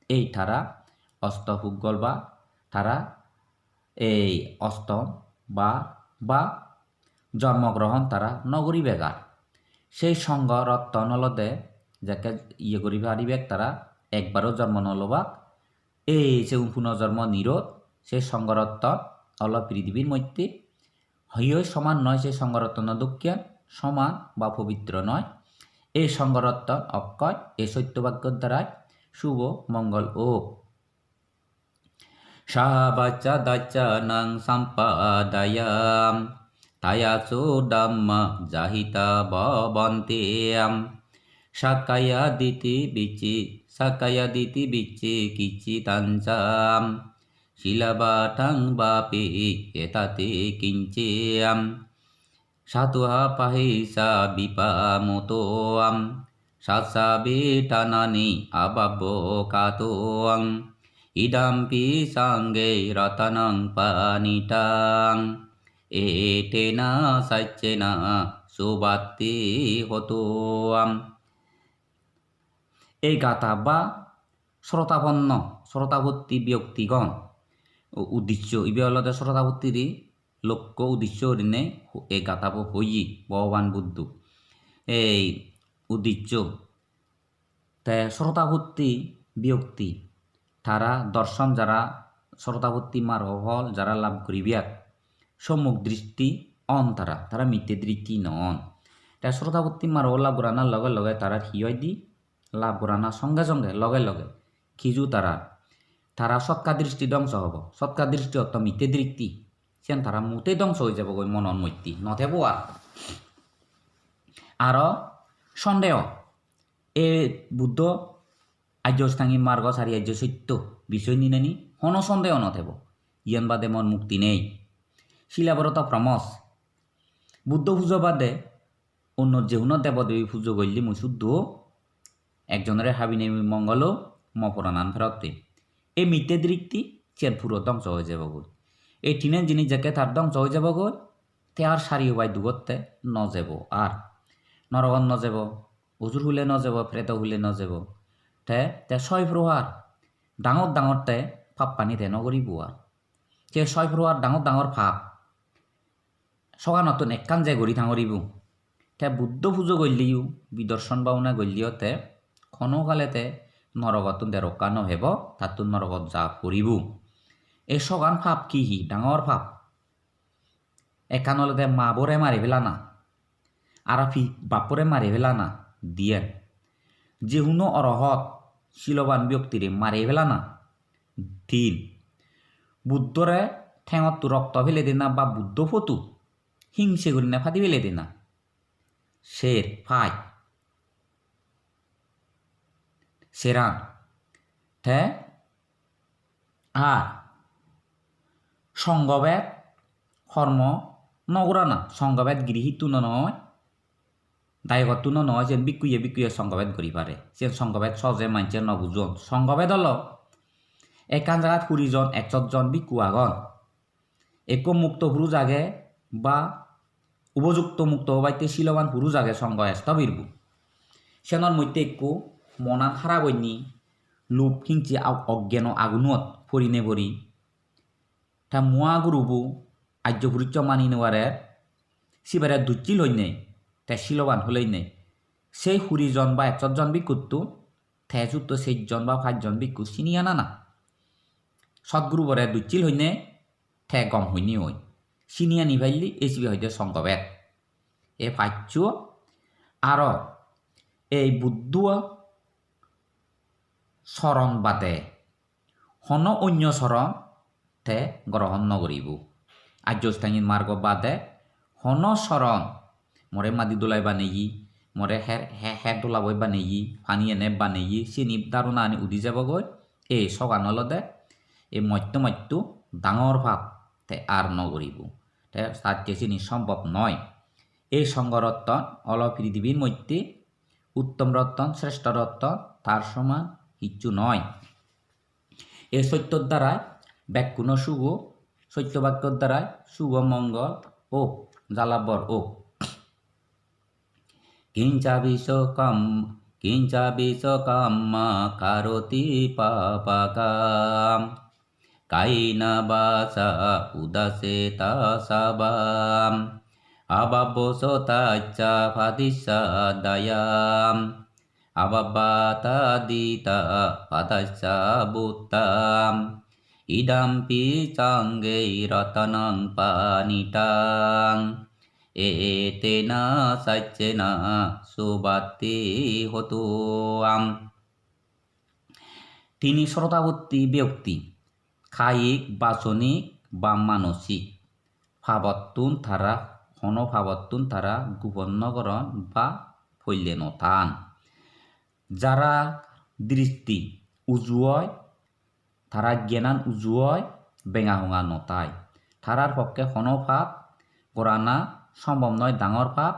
ei tara osto puggol ba tara ei ostom ba, ba jormo grohon tara no guribek ar. Sei songho rotton olode jekke iye guri paribek tara, ekbaro jormo no lobak. Ei se puno jormo nirodh, se songho rotton olo pirithibir moddhe. Hoyoi soman noi se songho rottono dokken, soman ba pobitro noi. Ei songho rotton okkoy ei sotto bakkor darai subo mongol ok. Sahāvassa dassanaṃ sampadāya, tayassu dhammā jahitā bhavanti. Sakkāyadiṭṭhi vicchi-, sakkāyadiṭṭhi vicchikicchitañca, sīlabbataṃ vāpi etati kiñci. Satuha pahi ca vippamuto, sacca viṭhānāni abhabbo kātuṃ. Idampi saṅghe ratanaṃ paṇītaṃ, etena saccena suvatthi hotu. Ei gatha ba srotaponno, srotapotti byoktigon, u-, uddiccho, ibe olode srotapottiri lokko uddiccho gurinei ho-, ei gathabo hoye Bhogoban Buddho. Ei uddiccho, te srotapotti byokti, tara dorson, jara srotapotti margo phol jara lab guribak, sommok dristi on tara, tara mitte dristi no on. Te srotapotti margo lab goranar loge loge tarar hi oide? Lab gorana songe songe loge loge kiju tarar, tara sotka dristi dongso obo. Sotka dristi ortho mitte dristi, siyan tara mute dongso oi jebogoi, monor moddhe no thebo ar. Aro sondeho, e Buddho Arjo Ostangik Margo, sari ajjo sotto bisoy nineni hono sondeho no thebo. Iyan bade mor mukti nei. Silabrot promos. Buddho pujo bade onno je hono debo debi pujo golle mui suddo ekjonore habinei mongol om, mo poranan pherot pem. Ei mitte dristi siyan puro dongso oi jebogoi. Ei tinen jinis jekke tar dongso oi jebogoi, te ar sari opai dugotte no jebo ar. Norogot no jebo, osur hule no jebo, preto hule no jebo. Te, te soi prohar dangor dangor te pappani te no guribo ar. Se soi prohar dangor dangor pap soganottun ekkan je guri thangoribo. Te Buddho pujo golleyo, bidorshon bhabona golleyo te hono kale te norogottun te rokka no pebo, tattun norogot ja poribo. Ei sogan pap hi hi? Dangor pap. Ekkan olode ma bore mari pelana, aro pi-, bap bore mari pelana, diyen. Je hono orohot siloban byoktire mari pelana, tin. Buddhore thengottun rokto pele dena ba Buddho photo hingse gurinei padi pele dena, ser, pach. Seran. Te ar songhobed hormo no gorana, songhobed girihittuno noi, dayogottun o noi, siyen bhikkhuye bhikkhuye songhobed guri pare. Siyen songhobed sohje manje no bujon. Songhobed olo ekkan jagat kuri jon, ekshot jon bhikkhu agon. Ekko mukto puruj age ba ubojukto mukto obatte siloban puruj age songho estobirbo. Siyanor moddhe ekko monan harap oinei, lub hingse a-, oggeno agunot porinei pori. Te mua gurubo ajjo purusso mani no parer, sibere dussil hoinei, te siloban holeinei. Sei kuri jon ba ekshot jon bhikkhuttun te sutto sejjon ba pajjon bhikkhu sini anana. Sotgurubore dussil hoinei, te gom hoinei oi. Sini ani palle ei sibe hoide songhobed. E paccho aro ei Buddho soron bade hono onyo soron te grohon no guribo. Arjo Ostangik Margo bade hono soron, more madi dulai baneye, more her, he-, her dulaboi baneye, pani ene baneye, sini dharona ani udi jebogoi. Ei sogan olode ei motto motto dangor pap, te ar no guribo. Te sacche sini sombhob noi. Ei songho rotton olo pirithibir moddhe uttom rotton, sreshto rotton, tar soman hissu noi. Ei sottor darai bekkuno sugo, sotto bakkor darai sugo mongol ok, jala bor ok. Kiñca viso kam-, kiñca viso kamma karoti papakam. Kayena vaca udasetasava. Abhabbo so tassa paṭicchadayya. Abhabbatadīta paṭassa vuttā. Idampi saṅghe ratanaṃ paṇītaṃ. Etena saccena suvatthi hotu. Tini srotabotti byokti, kayik, bachonik ba manosik, pabottun tara, hono pabottun tara gupon no goron ba poille no tan. Jara dristi uju oi, tara gyanan uju oi, benga honga no tai. Tarar pokke hono pap gorana sombhob noi, dangor pap,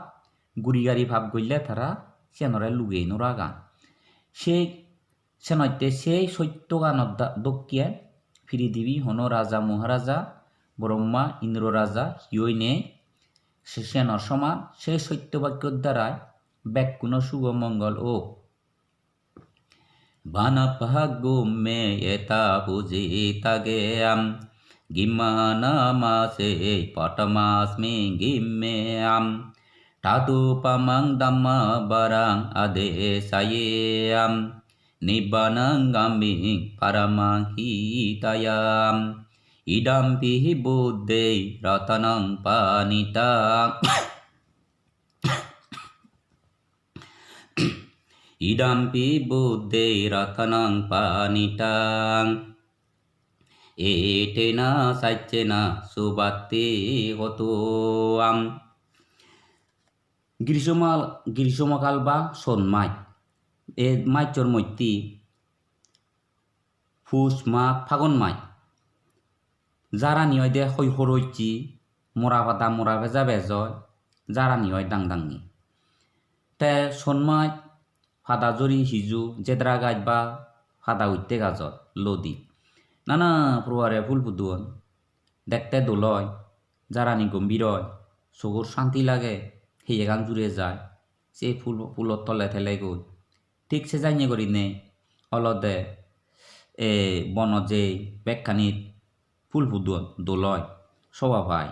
guri gari pap golle tara siyanore lugei no ragan. Se Senotte sei sottoganot da-, dokken piridibi hono raja moharaja, Brahma, Indro raja, hiyoi nei, se-, senor soman, sei sotto bakkor darai bekkuno sugo mongol ok. Vanappagumbe yatha phussitagge, gimhānamāse paṭhamasmiṃ gimhe. Tathūpamaṃ dhammavaraṃ adesayi, nibbānagāmiṃ paramaṃ hitāya. Idampi buddhe ratanaṃ paṇītaṃ. Idampi buddhe ratanaṃ paṇītaṃ. Etena saccena suvatthi hotu. Grishomal-, Grishomokal ba son maj. E majjor moddhe Pus, Mag, Phagun maj. Jarani oide hoi horocche, mora pada mora peja bej oi, jarani oi dang dangi. Te son maj pada jhori hiju jedra gaj ba pada utte gajot lodi. Nana prokare phul pudon. Dekte dol oi, jarani gombhir oi, sogur santi lage, heyegan jure jai. Se phul, phulot tole tele goi. Thik se janye gurinei olode, e, bono je bekkanit phul pudon dol oi, soba pai.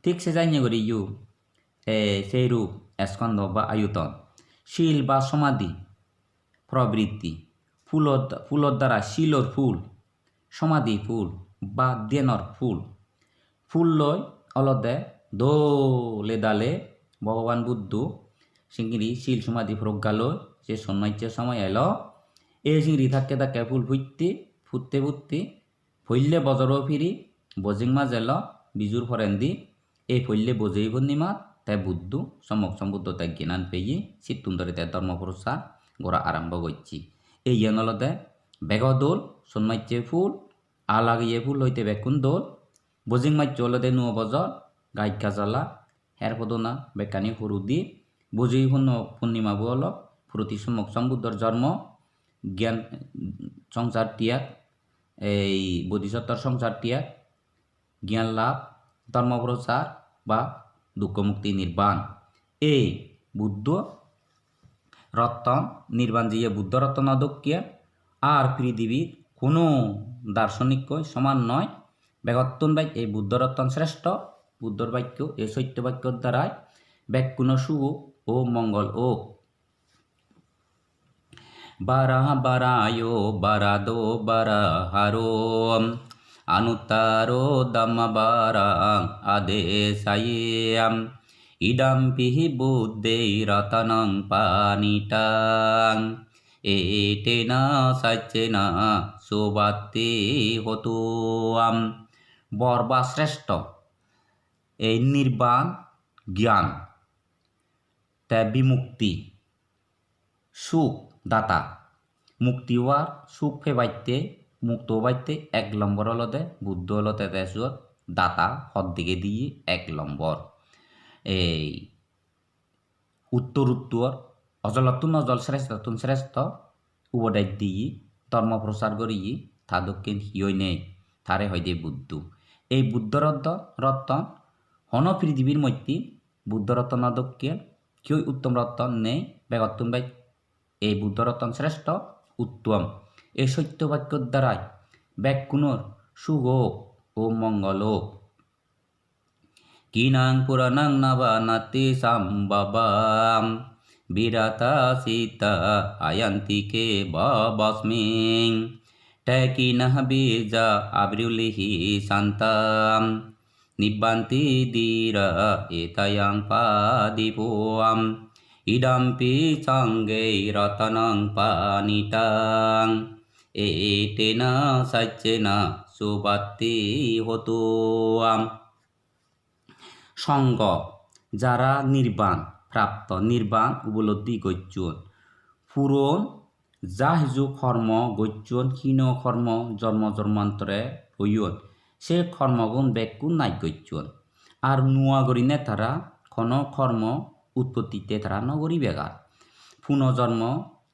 Thik se janye guri yu, e, sei rup, eskondo ba ayuton, sil ba somadhi, probritti, phulot, phulot dara silor phul, somadhi phul ba dhyanor phul. Phul loi olode dole dale Bhogoban Buddho singiri sil somadhi progga loi se sonnyasse somoy elo. Ei singiri thakke thakke phul phutte, phutte phutte poille bojoro phiri bojing maj elo, bijur porendi. Ei poille bojei purnimat te Buddho, Sommok Sombuddho te gyanan peye, sittun dhori te dhormo prochar gora arombo gocche. Ei iyan olode bego dol, sonnyasse phul, aa lageye phul hoite bekkun dol. Bojing majcho olode nuo bojor, gaj gajala, her podona bekkani hurudi. Bojei punno-, purnima bo olo proti Sommok Sombuddhor jormo, gyan, songsar tiyag, ei bodhisottor songsar tiyag, gyan lab, dhormo prochar ba dukko mukti nirban. Ei Buddho rotton, nirban jiye Buddho rottono dokke ar pirithibit hono darsonikkoi soman noi. Begottun bej ei Buddho rotton sreshto, Buddhor bakko, ei sotto bakkor darai bekkuno suk o mongol ok. Vara varayo varado varaharo, anuttaro dhammavaraṃ adesayi. Idampi buddhe ratanaṃ paṇītaṃ, etena saccena suvatthi hotu. Bor ba sreshto, ei nirban gyan. Te bimukti, suk data, mukti oar suk pebatte, mukto obatte ek lombor olode Buddho olode te siyot data, pot dege diye ek lombor. Ei uttor uttor, ojolottun ojol, sreshtottun sreshto, upodes diye, dhormo prochar goriye, ta dokken hiyoi nei, tare hoide Buddho. Ei Buddho rotton, rotton, hono pirithibir moddhe Buddho rottono dokken hiyoi uttom rotton nei, begottun bej ei Buddho rotton sreshto, uttom. Ei sotto bakkor darai bekkunor suk ok o mongol ok. Khīṇaṃ purāṇaṃ navaṃ natthi sambhavaṃ, viratā cittā āyatike bhavasmiṃ. Te khīṇabījā avirūḷhichandā, nibbanti dhīrā ettāyaṃ padīpo. Idampi saṅghe ratanaṃ paṇītaṃ, etena saccena suvatthi hotu. Sangha, jara nirban prapto, nirban upolobdhi gocchon, puron ja hiju kormo gocchon, hino kormo jonmo jonmantore oyon, se kormogun bekkun naj gocchon. Ar nua gurinei tara hono kormo utpottite tara no guribegar. Punojonmo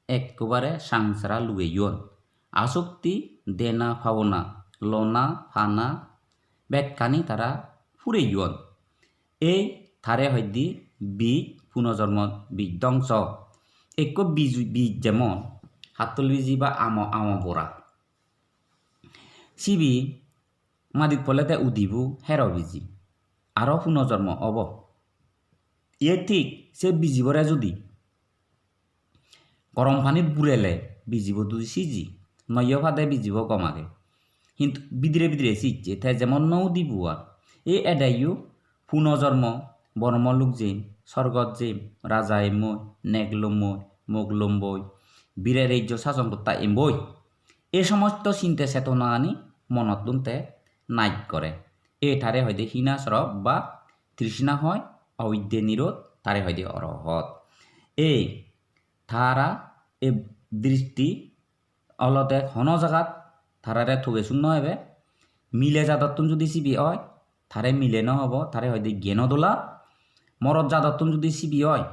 ekkobare sangsara lugeyon. Asokti, dena pabona, lona pana, bekkani tara pureyon. Ei tare hoide bij, punojonmo bij dongso. Ekko bij, bij jemon hattol biji ba amo, amo bora. Sibe madit pole te udibo hero biji. Aro punojonmo obo. Iye thik se bijibore judi gorom panit burele bijibo dui siji, noyo pade bijibo gom age. Hintu bidire bidire sijje, te jemon no udibo ar. E edeyo punojormo, bormo luk jem, sorgot jem, raja emmoi, nek lommoi, mok lomboi, bire rejjo sason gotta emboi. E somosto sinte chetonani monottun te naj gore. E tare hoide hina srob ba trishna hoi, ovidde nirod, tare hoide orohot. Ei tara ei dristi olode hono jagat tarare toge suk no ebe. Mile jadottun judi sibe oi, tare mile no hobo, tare hoide geno dola. Morot jadottun judi sibe oi,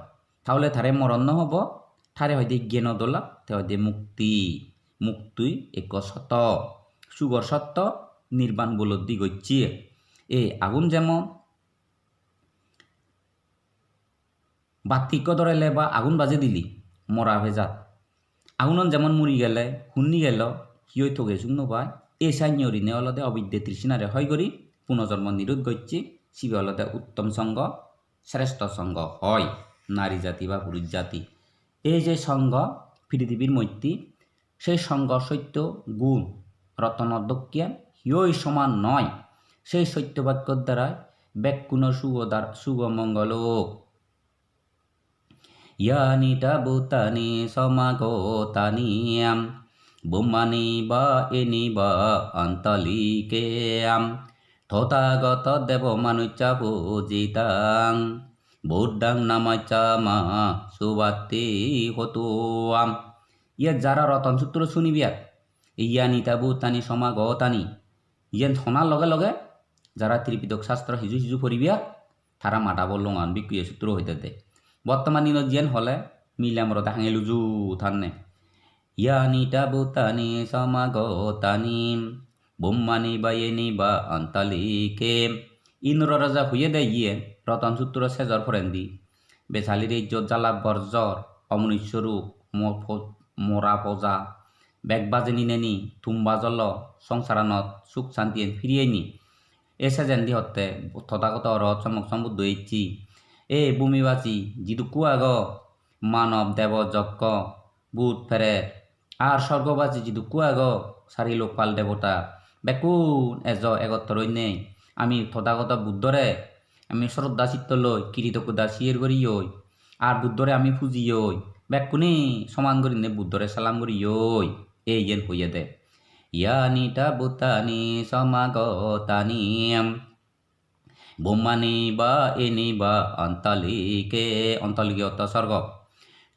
tahole tare morot no hobo, tare hoide geno dola, te hoide mukti. Muktui ekko sotto, sugor sotto, nirban upolobdhi gocche. Ei agun jemon batti ekko dhorele ba agun baje dile mora pejat. Agunon jemon muri gele, hunni gelo, hiyoi toge suk no pai. Ei sannye gurinei olode ovidde trishnare hoi guri punojormo nirod gocche, sibe olode uttom songho, sreshto songho hoi, nari jati ba purush jati. Ei je songho pirithibir moddhe, sei songho sotto gun, rotono dokken hiyoi soman noi. Sei sotto bakkor darai bekkunor sugo dar-, sugo mongol ok. Yānīdha bhūtāni samāgatāni, bhummāni vā yāni va antalikkhe, tathāgata devamanussapūjitaṃ, buddhaṃ namassāma suvatthi hotu. Iye jara Roton Sutro sunibe ar, yānīdha bhūtāni samāgatāni, iyen honar loge loge jara Tripitok Sastro hiju hiju poribe ar, tara madabo longan bikkuye sutro hoide de. Bottoman dinot jiyen hole mile morode hangel uju thanne. Yānīdha bhūtāni samāgatāni, bhummāni vā yāni va antalikkhe. Indro raja hoyede iyen Roton Sutro sejor porendi. Besali rejjot jala borjor, omonusyo rug, mo-, po-, mora poja, bek bajei nineni, tumba jolo, songsaranot suk santiyen firi aini. E sejendi hotte Tothagoto Orohot Sommok Sombuddho ecche. E bhumibasi jidukku ago, manob, debo, jokko, bhut, peret, ar sorgobasi jidukku ago, sari lokpal debota, bekkun ejo egottor oinei. Ami Tothagoto Buddhore, ami sroddha chitto loi, kritoggoda siyer goriyoi. Ar Buddhore ami pujiyoi, bekkune soman gurinei Buddhore salam goriyoi, ei iyen hoyede. Yānīdha bhūtāni samāgatāni, Brahmani va ini va antarike, antarike ortho sorgo.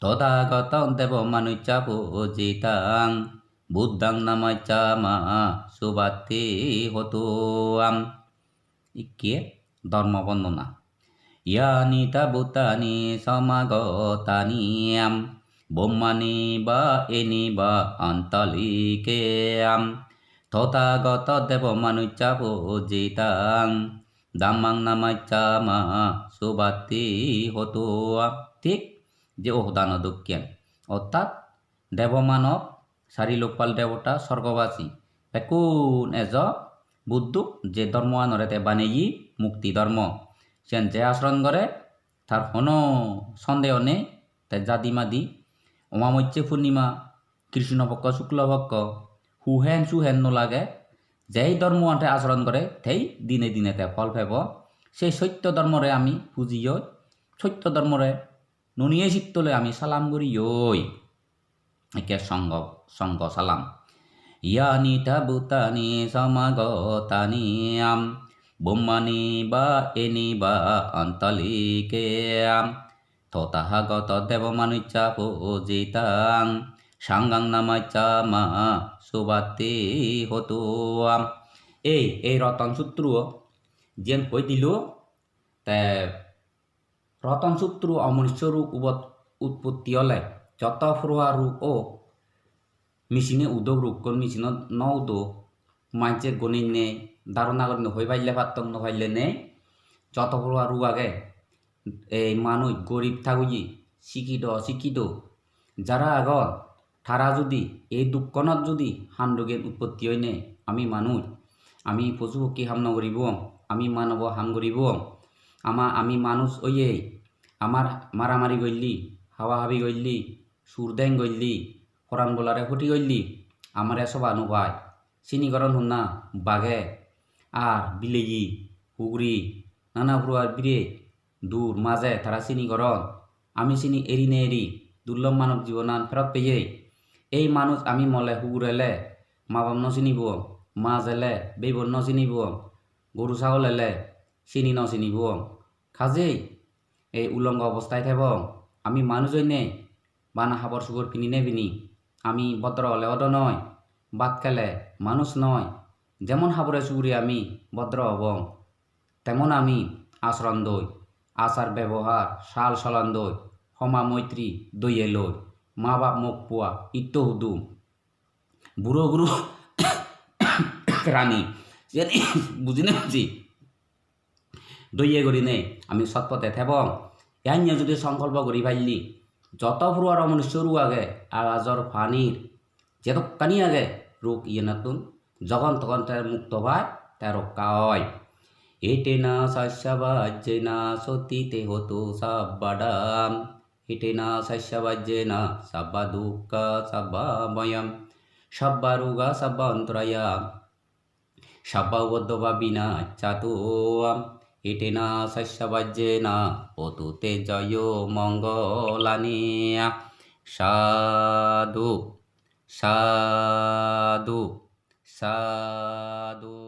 Tothagoto devo manussa pujitang, Buddhang namassama suvatthi hotu. Ikke dhormo bondona. Yanidha bhutani samagatani, Brahmani va ini va antarike, Tothagoto devo manussa pujitang, Dhammang namassama suvatthi hotu. Thik je o hodano dokken. Orthat debo manob, sari lokpal debota, sorgobasi, bekkun ejo Buddho je dhormoanore te baneye mukti dhormo. Siyen je asoron gore, tar hono sondeho nei, te jadi madi, Omabosya Purnima, Krishna Pokkho, Shukla Pokkho, huhen suhen no lage, jei dhormoan te asoron gore, tei dine dine te phol pebo. Sei sotto dhormore ami pujiyoi, sotto dhormore nuniye sittole ami salam guriyoi. Ekke songho, songho salam. Yanidha bhutani samagatani, Brahmani va ini va antarike, Tothagoto devo manussa pujitang, Sanghang namassama suvatthi hotu. Ei, ei Roton Sutro jen hoi dilo, te Roton Sutro omonusyo rug ubot utpotti ole, joto poroa rug o, machine-e udok rukkon, machine-e no udo, manje goninei, dharona gorinei hoi palle pattok, no palle nei, joto poroa rug age, ei manuj gorib thagoye, sikito, osikito, jara agon, tara judi ei dukkonot judi handogen utpotti oinei, ami manuj, ami posu pokki ham no guribong, ami manobo ham guribong, ama, ami manuj oyei, amar maramari goille, habahabi goille, surdeng goille, poran bolare hoti goille, amare soba no pai. Sini goron honna? Bage, ar bileyi, huguri, nana poroa bire, dur, maje tara sini goron. Ami sini eri ne eri, durlob manob jibonan pherot peyei. Ei manuj ami mole hugurele, ma bap no sinibong, maj ele, bei bon no sinibong, goru sagol ele, sini no sinibong. Kajei, ei ulongo obostai thebong. Ami manuj oinei, bana habor subor pini ne pini. Ami bodro ole odo noi, bhat khele manuj noi. Jemon habore subore ami bodro obong, temon ami asoron doi, achar bebohar, sal solon doi, homa moitri doye loi, ma bap mok pua, itto hudum, buro guro rani, siyeni buji ne buji, doye gurinei ami sotpothe thebong. Iyan judi songkolpo guri palle, joto poroar omonusyo rug age, agajor panir jedokkani age rug, iyenottun jogon togon te mukto pai, te rokka oi. Etena saccavajjena sotthi te hotu sabbada. Etena saccavajjena sabba dukkha sabba bhaya sabba roga sabba antaraya sabba upaddava vinassatu. Etena saccavajjena hotu te jayo mangalani. Sadhu, sadhu, sadhu.